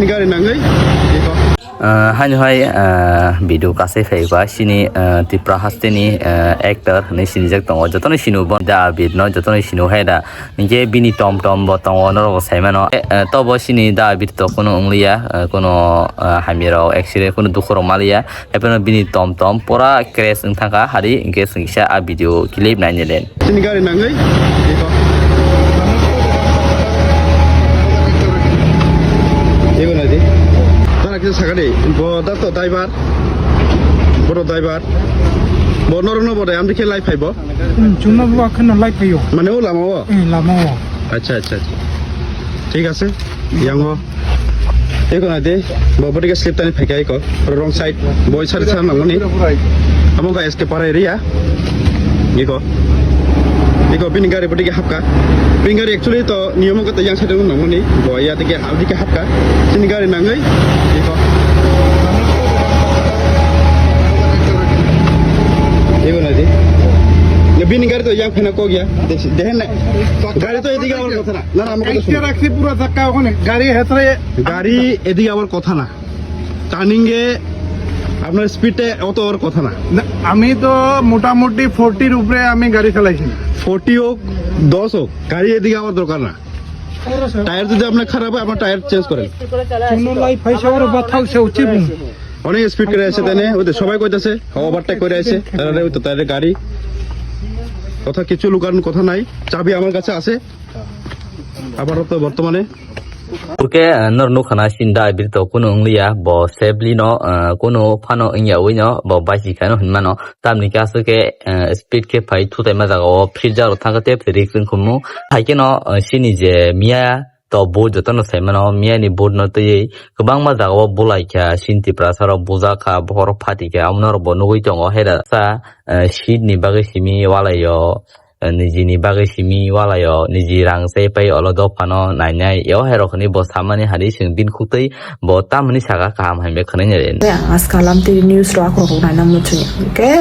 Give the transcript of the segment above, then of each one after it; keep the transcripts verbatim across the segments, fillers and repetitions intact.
Gari nangwi. Ah, haino hai, ah, video kasai phai ba sini, ah, Tripura hasteni, ah, actor hinwi sinijak tongo. Jotono sinu bo da Abir no, jotono sinu hai da. Hinkhe bini tom tom bo tongo, norok bo sai mano. Eh, eh, to bo sini da Abir to kuno wngliya, eh, kuno, ah, hamya rok accident kuno dukhu rok maliya. Hapheno bini tom tom pura crash wng thangkha hari, hinkhe chwng kisa a video clip nainailen. Chini gari nangwi. Ego nai di. Tara kisa sakha di. Bo da to driver. Bo to driver. Bo norok no bo de amdi khe lai phai bo. Hmm, chwngno bo akhano lai phaio. Mane o lama o? Eh, lama o. Acha, acha, acha. Thik ase. Yango. Eko na de, bo bodi ke slip tani phaika eko. Wrong side. Boi sari sari nangmani. Amo ga S K Para area. Eko. Eko bini gari bodi ke hapka. Bini gari actually to niyom ko yang side nangmani. Bo ya de ke haldi ke hapka. Sini gari nangai. Eko. Eko na de. Ya bini gari to yang phena kok ya. Desi, dehen na. Gari to edige awar kotha na. Na, na, amo kotha শুনুন। রাখছি পুরো ধাক্কা ওখানে। গাড়ি হেতরে গাড়ি এদিকে আবার কথা না। টার্নিং এ আপনার স্পিডে অত আর কথা না। না, আমি তো মোটামুটি ফর্টির উপরে আমি গাড়ি চালাইছি। ফর্টি হোক, দশ হোক, গাড়ি এদিকে আমার দরকার না। টায়ার যদি আপনার খারাপ হয়, আপনার টায়ার চেঞ্জ করেন। কোনো লাইফ পয়সা ওর বাতাও সে উচিত। অনেক স্পিড করে আছে তাই না? ওই তো সবাই কইতাছে, ওভারটেক করে আছে। তাহলে ওই তো তাদের গাড়ি। কথা কিছু লুকানোর কথা নাই। চাবি আমার কাছে আছে। আপাতত বর্তমানে Oke, eh, nor nukha na sinda birto kunu wngliya, bo safely no, eh, kunu phano wngya wi no, bo baisi khaino hinmano. Tamni khe aswk khe, eh, speed khe phai thutai ma jaga o, freezer rok thangkhe tei risk wngkhumu. Hai kheno, eh, sini je miya to boat jotono sai mano, miya ni boat no twiwi kwbangma jaga o bulai kha, sini Tiprasa rok bujak kha, bokhorok phati kha, amo norok bo nugwi tongo. Hera sa, eh, seat ni bagwi simi walai o, eh, nijini bagwi simi walai o, niji rang chai pai olo dophano nainai. Yo hai rok hinwi bo samani hari chwng bini khuktwi bo tamoni saka kaham hai mekha nai nai. Ang askalam tiri news rok akhorok naina muchung ya. Hwnkhe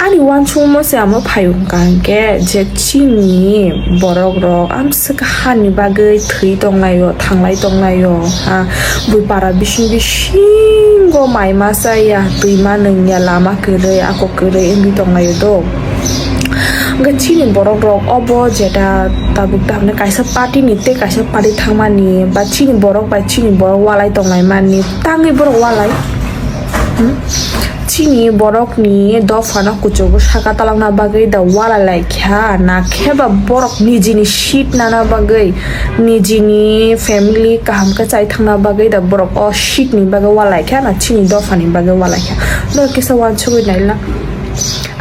ani uansukma se amo phai wngkha hwnkhe je chini borok rok amswk hani bagwi thwi tonglaio, thanglai tonglaio, ha, bui para bising bisingo mai masa ya, twi ma nung ya, lama kwrwi, ako kwrwi wngwi tonglaio do. Hwnkhe chini borok rok obo jeta tabuk tamni kaisa party ni tei kaisa party thangmani ba chini borok bai chini borok walai tonglaimani tangwi borok walai. Hmm? Chini borokni dophano kuchugo saka talangna bagwi da walai lai kha, na khe ba borok nijini seat nana bagwi, nijini family kaham khe chai thangna bagwi da borok o seat ni bagwi walai kha, na chini dophani bagwi walai kha. Norok kisa uansugwi naila.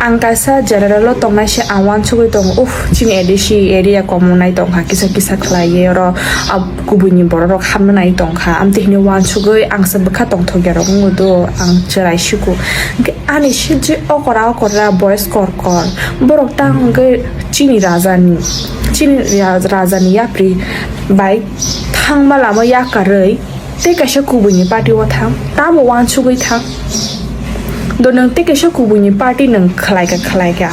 Ang kaisa general o tongnai se ang uansugwi tongo, uff, chini A D C area kom wngnai tongkha, kisa kisa khlaiwi oro, ah, kubuini borok rok hamnai tongkha, amtwi hinwi uansugwi ang se bwkha tongthokya rok wngo do, ang chwrai siko. Hwnkhe ani se je okora okora boys kor kor, borok tang hwnkhe chini rajani, chini ra-, rajani yapri bai thangma lama yakarwi tei kaisa kubuini party o thang, tamo uansugwi thang. Do nwng tei kaisa kubuini party nwng khlai kha, khlai kha.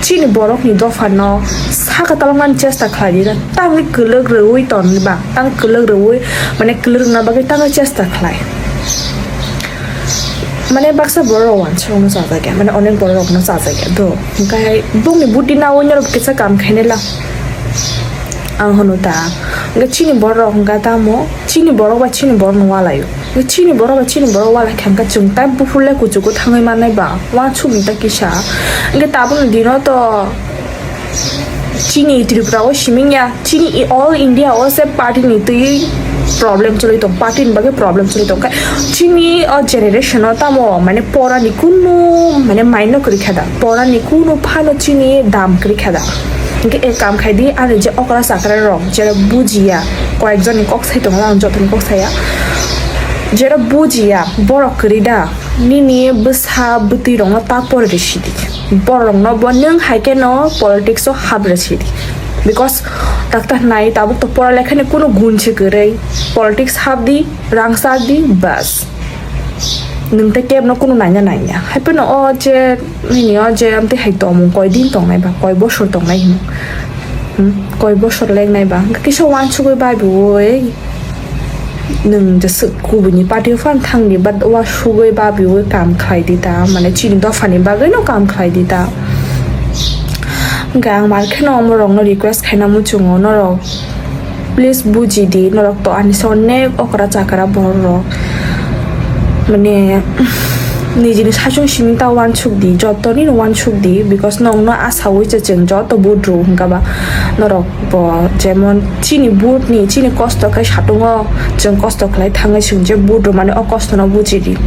Chini borokni dophano saka talangmani chesta khlai di, tangwi kwlwk rwui tongwi ba, tang kwlwk rwui, mane kwlwk rwna bagwi tangwi chesta khlai. Mane baksa borok uansukno chajakya, mane onek borokno chajakya do. Hwnkhe hai bongni buti naui norok kisa kam khainai la. Ang hwnwi ta. Hwnkhe chini borok hwnkha tamo, chini borok bai chini borokno walaio. Hwnkhe chini borok bai chini borok walai kha hwnkhe chwng tai buphurle kuchugo thangwi mannai ba, uansukni ta kisa. Hwnkhe tabukni dino to chini Tripura o siming ya, chini i-, all India o se party ni twi problem choli tong, party ni bagwi problem choli tong. Khe chini o generation o tamo mane porani kunu mane mind no kwrwi kha da, porani kunu phano chini dam kwrwi kha da. Hwnkhe ek kam khai di, ani je okra chakra rok jera bujiya, koyek jonni kok sai tongo, ang jotoni kok saya. Jera bujiya, borok kwrwi da, nini bwsa bwtwi rokno ta pore rw sidi. Borok rokno bo nwng hai kheno politics o hap rw sidi. Because doctor nai tabuk to pora lekha ni kunu gun se kwrwi, politics hap di, rang char di, bas. Nwng tei kebno kunu naina naiya. Hai phano o je nini o je amtwi hai tongmung koi din tongnai ba, koi bosor tongnai hino. Hmm? Koi bosor lengnai ba. Hwnkhe kisa uansugwi bai bo oi. Nwng jeswk kubuini party o phano thangdi, but wa sugwi babiwi kam khlai di ta, mane chini dophani bagwi no kam khlai di ta. Hwnkhe ang mar kheno omorokno request khaina muchungo, norok please buji di, norok to ani se onek okra chakra borok rok, mane nijini saichung simi ta wansuk di, joto nini wansuk di, because nokno asawi se chwng joto vote rw hwnkha ba norok bo jemon chini vote ni chini kosto khe satungo, chwng kosto khlai thangwi chwng je vote rwmani o kosto no buji di.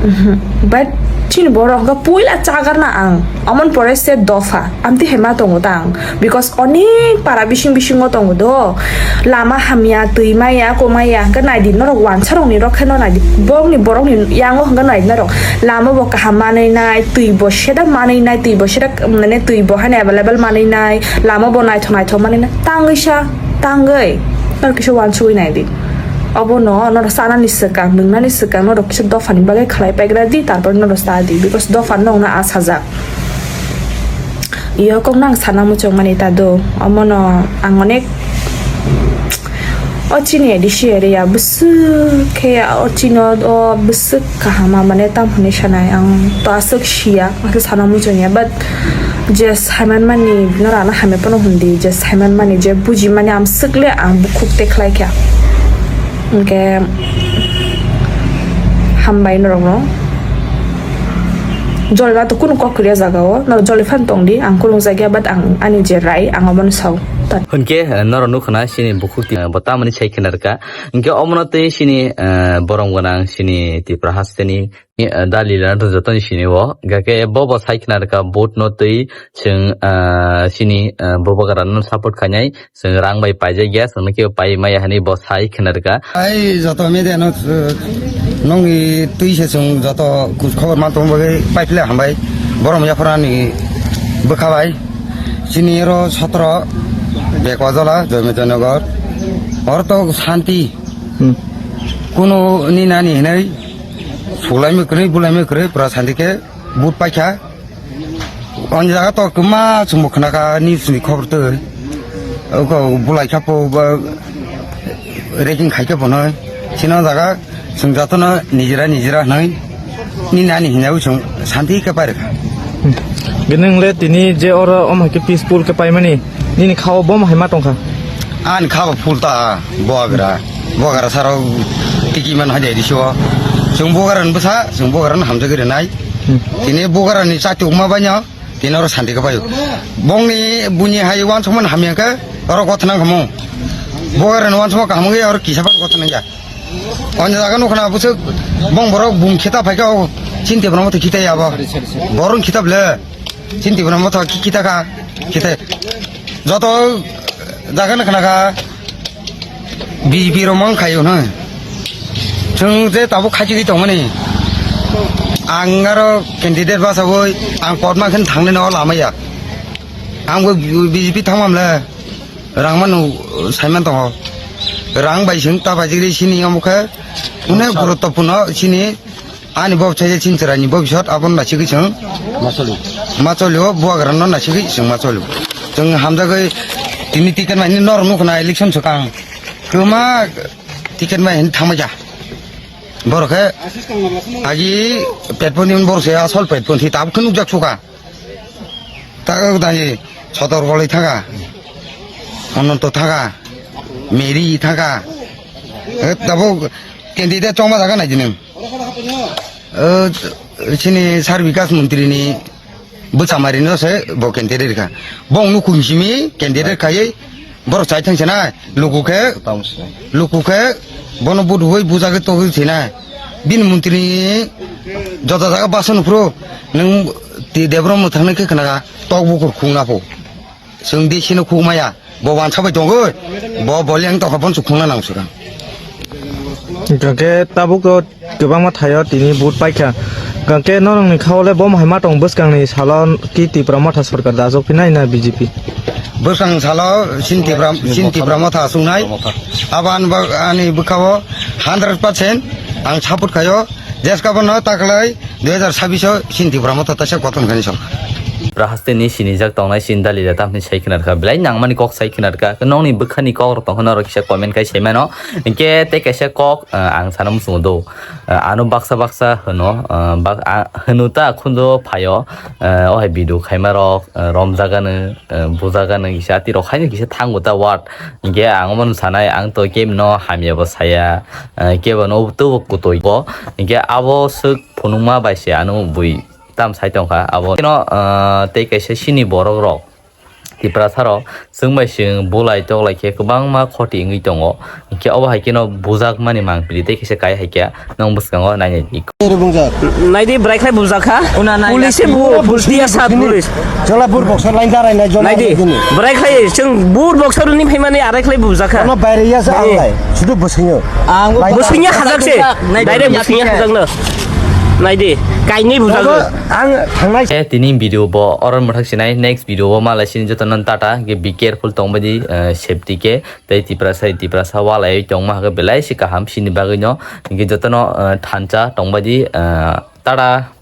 Mhm. But chini borok hwnkha puila chagarna ang, amon pore se dopha, amtwi hai ma tongo ta ang, because onek para bising bisingo tongo do, lama hamya, twi maya, ko maya, hwnkhe nai di norok wansa rok ni rok khe no nai di, borok ni, borok ni yango hwnkhe nai di norok, lama bo kaham manwi nai, twi bo sedak manwi nai, twi bo sedak, mane twi bo haino available manwi nai, lama bo naithok naithok manwi nai, tangwi sa, tangwi, norok kisa wansugwi nai di. Obono norok chanani swkang, nwngnani swkang norok kisa dophani bagwi khlai paigra di, tarpor norok cha di, because dopha nokna asajak. Iyo kokno ang sana muchung mani ta do, omono ang onek o chini A D C area bwswk khe o chini o bwswk kaham, mane tamo hinwi sanai, ang to aswk siya, aswk sana muchung ya, but je saiman mani norok ano hamya phano hwn di, je saiman mani, je buji mani, ang swk le ang bukhuk te khlai kha. Hwnkhe hambai norokno. Jolima to kunu kok kwrwi o jaga o, norok jolai phano tong di, ang kunu jakya, but ang ani je rai, ang omono sao. Hwnkhe, eh, norok nukha na chini bukhuk ti, eh, bo tamoni sai khna rwkha. Hwnkhe omono twi chini, eh, borom gwnang chini Tripura hasteni, eh, dalila jotoni sini o. Hwnkhe bo bo sai khna rwkha vote no twi chwng, ah, chini, ah, Bubagra no support khainai, chwng rang bai paijak ya, chwngno kebo pai maya hinwi bo sai khna rwkha. Ai joto media no, uh, nongni twi se chwng joto khobor ma tongma bagwi paiphle hambai. Borom yaphra ni bwkha bai. Chini oro sotro Bekwajola, Joymoytanagar. Oro to shanti. Hmm. Kuno ni nani hinwi sulaimwi kwrwi, bulaimwi kwrwi, pura shanti khe vote paikha. Ani jaga to kwma chwngbo khnakha news ni khobor twi. Oko bulai kha po ba ragging khai khe bono. Chini o jaga chwng jotono nijera nijera hwnwi nini ani hinyawi chwng shanti khe pairwkha. Gwnwng le tini je oro omo hai khe peaceful khe paimani nini khao bo hai ma tongkha? Ani khao full ta bogra. Bogra saro tiki man hajai diso. Chwng bogra ni bwsa, chwng bogra ni hamjagwi rwnai. Hmm. Tini bogra ni chati ukma baino, tini oro shanti khe paio. Bongni buini hai uansukmani hamya khe oro gotha nang khamu. Bogra ni uansukma kaham wngya oro kisa phano gotha nangya. Ani jaga nukha na bwswk bong borok bung kheta phaikha o chinti bono motho khitai abo. Borok khitab le chinti bono motho khi-, khita kha. Khitai. Joto jaga nukha na kha. B J P rok mang khaio hwnwi. Chwng je tabuk khachigwi tongmani. Ang aro candidate basawi ang kotma khe thangnai no lama ya. Ang bo B J P thangmam le rang mano saiman tongo. Rang bai chwng ta bai jigri sini omo khe. Une guruttopurno sini Ani bob chaija chinchwraini bobisot abono naisingwi chwng ma choli. Ma choli o buagrano naisingwi chwng ma choli. Chwng hamjagwi tini ticket mai hinwi norok nukho na election swkang. Kwma ticket mai hinwi thangma ja. Borok khe agi petponi borok se asol petpon thi tabuk khe nukjak suka. Ta dai Sotor Koloi thanga. Ononto thanga. Meri thanga. Eh, tabuk candidate chongma jaga nai di nwng. Eh, chini Sar Bikas Montri ni bwchamari no se bo candidate kha. Bong no kumsimi candidate khaiwi borok chai thang se nai. Luku khe, luku khe bono budui bujagwi togwi se nai. Bini montri ni joto jaga basan phuru nwng ti Debrom mwthang nai khe khna tok bukur khung na pho. Chwng D C no khuk maya, bo wansa bai tongwi, bo boli ang tokha bon chukungna nang sura. Hwnkhe tabuk o kwbangma thaio tini vote paikha. Hwnkhe norokni khao le bo hai ma tong bwskangni salo ki Tipra Motha sorkar dajok phinai na B J P? Bwskang salo sin Tipra, sin Tipra Motha sungnai. Aban ba ani bwkhao hundred percent ang support khaio. Jeska bono taklai dui hajar sabbish o sin Tipra Motha taisa koton khani sorkar. Tipra haste ni sinijak tongnai sini dalida tamni sai khwna rwkha, belai nangmani kok sai khwna rwkha. Nokni bwkhani kok rok tongkha norok kisa comment khai sai mano. Hinkhe tei kaisa kok, ah, ang sana muchungo do. Ah, ano baksa baksa hwno, ah, bak-, ah, hwno ta khunjo phaio, ah, o hai video khaima rok, ah, romjagano, ah, bujagano kisa ati rok haino kisa thango ta word. Hinkhe ang omono sanai, ang to kebino hamya bo saya, ah, kebo no tubo kutui bo. Hinkhe abo swk phunukma bai se ano bui tam sai tongkha abo. Keno, ah, tei kaisa sini borok rok Tiprasa rok chwng bai chwng bulai toklai khe kwbangma khoti wngwi tongo. Hinkhe obo hai kheno bujakmani mangpili tei kaisa kai hai khe nwng bwskango nainai di. Naidi bwrai khlai bujak kha. Police se bu, bu diya sa police. Jola bur boxer line darai nai jola. Naidi bwrai khlai chwng bur boxer ni phaimani arai khlai bujak kha. Ono baire ya sa anglai. Sudu bwsingyo. Ang bwsingya hajak se. Direct bwsingya hajak no. Naidi kainwi bujak. Ang thangnai. Eh, tini video bo oro mwthak sinai, next video bo malai sini jotono tata, ge be careful tong baidi, eh, safety ke, tei Tiprasa, Tiprasa walai tongma hake belai si kaham sini bagwi no, ge jotono, eh, thansa tong baidi, eh, tata.